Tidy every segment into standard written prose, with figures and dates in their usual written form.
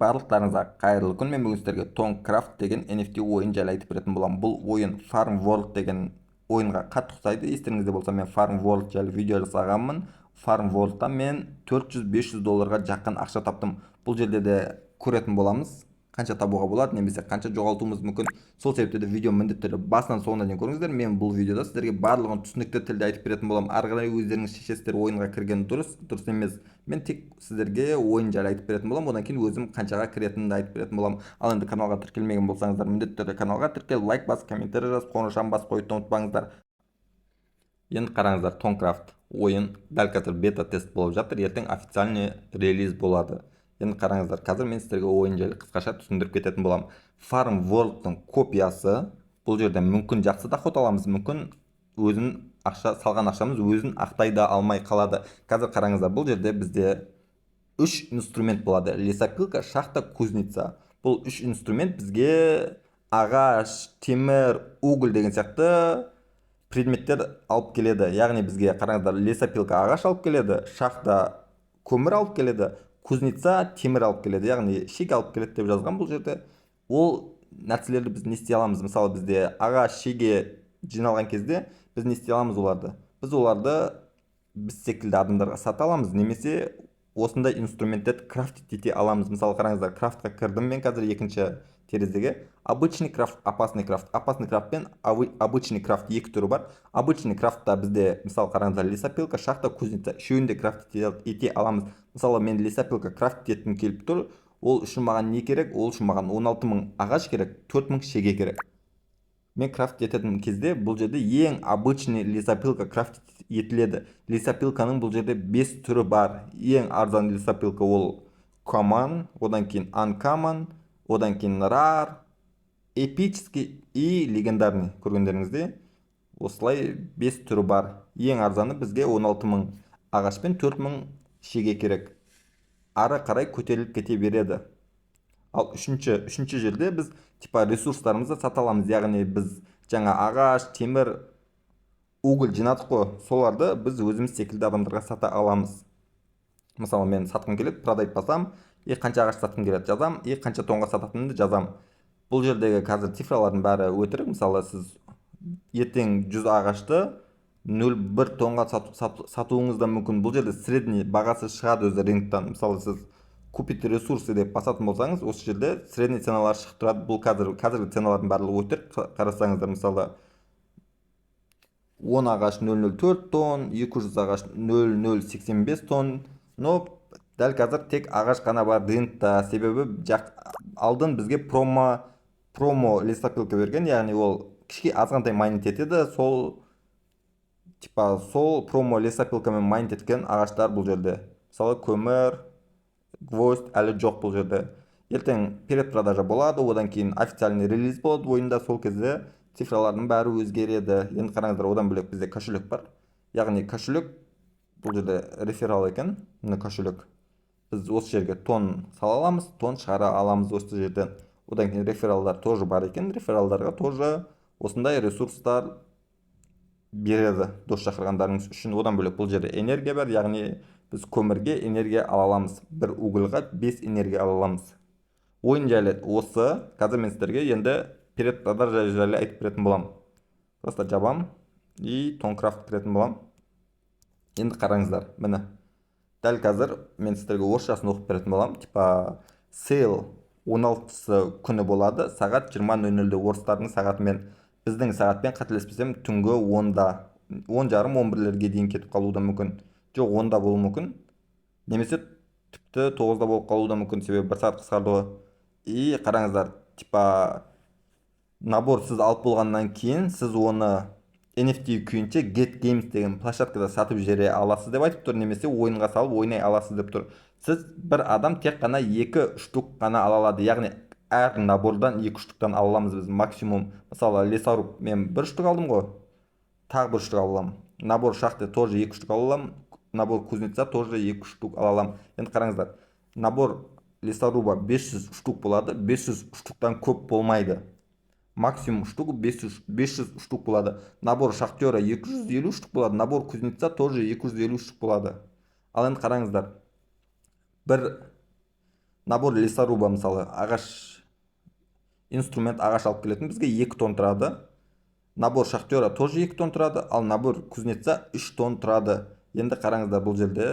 Барлықтарыңызға қайырлы күн! Мен бүгін сіздерге Toncraft деген NFT ойын жайлы айтып беретін боламын. Бұл ойын Farm World деген ойынға қатты ұқсайды. Естеріңізде болса, мен Farm World жайлы видео жасағанмын. Farm World'та мен 400-500 долларға жақын ақша таптым. Бұл жерде де көретін боламыз, қанша табуға болады немесе қанша жоғалтуымыз мүмкін. Сол себепті де видео міндетті түрде басынан соңына дейін көріңіздер. Мен бұл видеода сіздерге барлығын түсінікті тілде айтып беретін боламын. Ары қарай өздеріңіз шешесіздер, ойынға кірген дұрыс, дұрыс емес. Мен тек сіздерге ойын жайлы айтып беретін боламын, одан кейін өзім қаншаға кіретінімді айтып беретін боламын. Ал енді каналға тіркелмеген болсаңыздар, міндетті түрде каналға тіркеліп, лайк басып, комментарий жазып, қоңыраушаны басып қоюды ұмытпаңыздар. Енді қараңыздар, Toncraft ойын дәл қазір бета тест болып жатыр, ертең официальный релиз болады. Енді қараңыздар, қазір мен сіздерге ойын жайлы қысқаша түсіндіріп кететін боламын. Farm World'тың копиясы. Бұл жерде мүмкін жақсы доход аламыз, мүмкін өзін ақша салған ақшамыз өзін ақтай да алмай қалады. Қазір қараңыздар, бұл жерде бізде үш инструмент болады: лесопилка, шахта, кузница. Бұл үш инструмент бізге ағаш, темір, уголь деген сияқты предметтер алып келеді. Яғни бізге, қараңыздар, лесопилка ағаш алып келеді, шахта көмір алып келеді, кузница темір алып келеді, яғни шеге алып келеді деп жазған бұл жерде. Ол нәрселерді біз не істей аламыз? Мысалы, бізде ағаш, шеге жиналған кезде біз не істей аламыз оларды? Біз оларды біз секілді адамдарға сата аламыз немесе осындай инструменттерді крафтить ете аламыз. Мысалы, қараңыздар, крафтқа кірдім мен қазір екінші терезеге. Обычный крафт, опасный крафт. Опасный крафт пен обычный крафт, екі түрі бар. Обычный крафтта бізде, мысалы, қараңыздар, лесопилка, шахта, кузница, үшеуін де крафт ете аламыз. Мысалы, мен лесопилка крафт еткім келіп тұр. Ол үшін маған не керек? Ол үшін маған 16 мың ағаш керек, 4 мың шеге керек. Мен крафт ететін кезде бұл жерде ең обычный лесопилка крафт етіледі. Лесопилканың бұл жерде бес түрі бар. Ең арзан лесопилка ол common, одан кейін uncommon, одан кейін rare, эпический и легендарный. Көргендеріңіздей, осылай бес түрі бар. Ең арзаны бізге 16 мың ағаш пен 4 мың шеге керек. Ары қарай көтеріліп кете береді. Ал үшінші жерде біз типа ресурстарымызды сата аламыз, яғни біз жаңа ағаш, темір, уголь жинадық қой, соларды біз өзіміз секілді адамдарға сата аламыз. Мысалы, мен сатқым келеді, продать басам и қанша ағаш сатқым келеді жазам и қанша тонға сататынымды жазам. Бұл жердегі қазір цифралардың бәрі өтірік. Мысалы, сіз ертең 100 ағашты 0,1 тонға сатуыңыз да мүмкін. Бұл жерде средний бағасы шығады өзі рыноктан. Мысалы, сіз «купить ресурсы» деп басатын болсаңыз, осы жерде средний ценалар шығып тұрады. Бұл қазіргі ценалардың барлығы өтірік. Қарасаңыздар, мысалы, 10 ағаш 0,04 тон, 200 ағаш 0,085 тон. Но дәл қазір тек ағаш қана бар рынокта, себебі алдын бізге промо лесопилка берген, яғни ол кішкене азғантай майнить етеді. Сол типа сол промо лесопилкамен майнить еткен ағаштар бұл жерде. Мысалы, көмір, гвоздь әлі жоқ бұл жерде. Ертең предпродажа болады, одан кейін официальный релиз болады ойында, сол кезде цифралардың бәрі өзгереді. Енді қараңыздар, одан бөлек бізде кошелек бар, яғни кошелек бұл жерде реферал екен. Міне, кошелек. Біз осы жерге тон сала аламыз, тон шығара аламыз осы жерден. Одан кейін рефералдар тоже бар екен. Рефералдарға тоже осындай ресурстар береді дос шақырғандарыңыз үшін. Одан бөлек бұл жерде энергия бар, яғни біз көмірге энергия ала аламыз, бір угольға 5 энергия ала аламыз. Ойын жайлы осы. Қазір мен сіздерге енді предпродажа жайлы айтып беретін боламын. Просто жабамын и Тонкрафт кіретін боламын. Енді қараңыздар, міне, дәл қазір мен сіздерге орысшасын оқып беретін боламын. Типа сейл 16-сы күні болады сағат 20:00-де орыстардың сағатымен. Біздің сағатпен, қателеспесем, түнгі 10-да, 10:30, 11-лерге дейін кетіп қалуы да мүмкін. Жоқ, 10-да болуы мүмкін немесе тіпті 9-да болып қалуы да мүмкін, себебі бір сағат қысқарды ғой. И қараңыздар, типа набор сіз алып болғаннан кейін сіз оны NFT күйінше Get Games деген площадкада сатып жібере аласыз деп айтып тұр немесе ойынға салып ойнай аласыз деп тұр. Сіз бір адам тек қана екі штук қана ала алады, яғни әр набордан екі штуктан ала аламыз біз максимум. Мысалы, лесоруб мен бір штук алдым ғой, тағы бір штук ала аламын. Набор шахты тоже екі штук ала аламын, набор кузнеца тоже екі штук ала аламын. Енді қараңыздар, набор лесоруба 500 штук болады, 500 штуктан көп болмайды, максимум штук 500, 500 штук болады. Набор шахтера 250 штук болады, набор кузнеца тоже 250 штук болады. Ал енді қараңыздар, бір Набор лесоруба, мысалы, ағаш инструмент, ағаш алып келетін, бізге 2 тон тұрады. Набор шахтера тоже 2 тон тұрады, ал набор кузнеца 3 тон тұрады. Енді қараңыздар, бұл жерде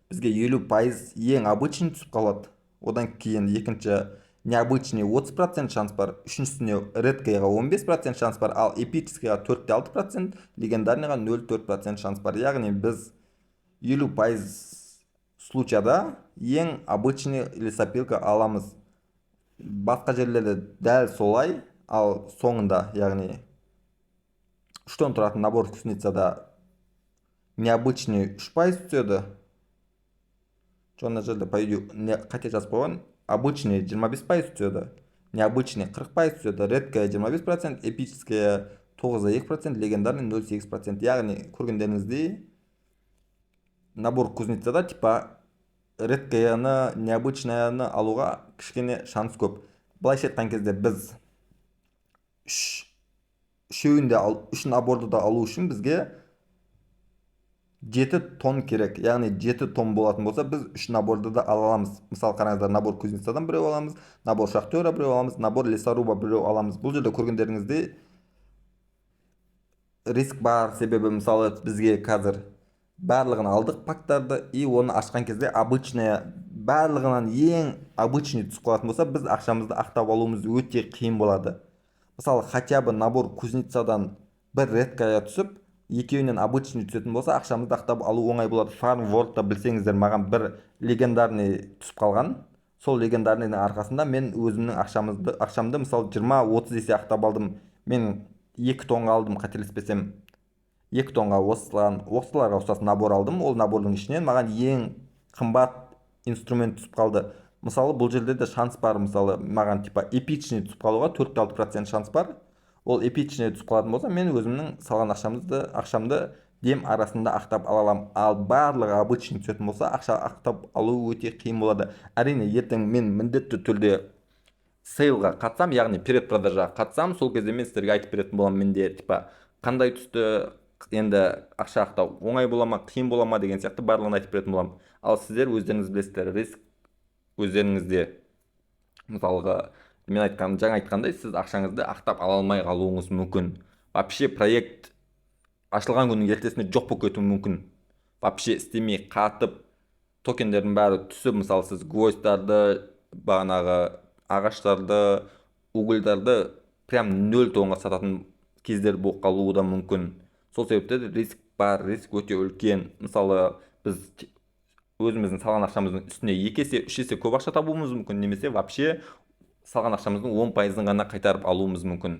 бізге 50% ең обычный түсіп қалады. Одан кейін екінші необычный 30% шанс бар, үшіншісіне, редкийға, 15% шанс бар, ал эпическийға 4,6%, легендарныйға 0,4% шанс бар. Яғни біз 50% случаяда ең обычный лесопилка аламыз. Басқа жерлерде дәл солай. Ал соңында, яғни 3 тон тұратын набор кузнецада необычный 3% түседі. Жоқ, мына жерде, по идее, қате жазып қойған. Обычный 25% түседі, необычный 40% түседі, редкая 25%, эпическая 9,2%, легендарный 0,8%. Яғни көргендеріңіздей, набор кузнецада типа редкаяны, необычныйны алуға кішкене шанс көп. Былайша айтқан кезде, біз үшеуін де ал, үш наборды да алу үшін бізге 7 тон керек. Яғни 7 тон болатын болса, біз үш наборды да ала аламыз. Мысалы, қараңыздар, набор кузнецадан біреу аламыз, набор шахтера біреу аламыз, набор лесоруба біреу аламыз. Бұл жерде, көргендеріңіздей, риск бар, себебі, мысалы, бізге қазір барлығын алдық пактарды, и оны ашқан кезде обычная, барлығынан ең обычный түсіп қалатын болса, біз ақшамызды ақтап алуымыз өте қиын болады. Мысалы, хотя бы набор кузнецадан бір редкая түсіп, екеуінен обычный түсетін болса, ақшамызды ақтап алу оңай болады. Фарм Ворлдта, білсеңіздер, маған бір легендарный түсіп қалған. Сол легендарныйдың арқасында мен өзімнің ақшамды, мысалы, 20-30 есе ақтап алдым. Мен 2 тонға алдым, қателеспесем, 2 тонға осылған, осыларға ұқсас набор алдым. Ол набордың ішінен маған ең қымбат инструмент түсіп қалды. Мысалы, бұл жерде де шанс бар. Мысалы, маған типа эпичный түсіп қалуға 4,6% шанс бар. Ол эпичный түсіп қалатын болса, мен өзімнің салған ақшамды дем арасында ақтап ала аламын. Ал барлығы обычный түсетін болса, ақша ақтап алу өте қиын болады. Әрине, ертең мен міндетті түрде сейлға қатысам, яғни предпродажаға қатысамын. Сол кезде мен сіздерге айтып беретін боламын, менде типа қандай түсті, енді ақша ақтау оңай бола ма, қиын бола ма деген сияқты, барлығын айтып беретін боламын. Ал сіздер өздеріңіз білесіздер, риск өздеріңізде. Мысалға, мен айтқан, жаңа айтқандай, сіз ақшаңызды ақтап ала алмай қалуыңыз мүмкін. Вообще проект ашылған күннің ертесіне жоқ болып кетуі мүмкін, вообще істемей қатып, токендердің бәрі түсіп. Мысалы, сіз гвоздьтарды, бағанағы ағаштарды, угольдарды прям 0 тонға сататын кездер болып қалуы да мүмкін. Сол себепті де риск бар, риск өте үлкен. Мысалы, біз өзіміздің салған ақшамыздың үстіне екі есе, үш есе көп ақша табуымыз мүмкін немесе вообще салған ақшамыздың 10%-ын ғана қайтарып алуымыз мүмкін.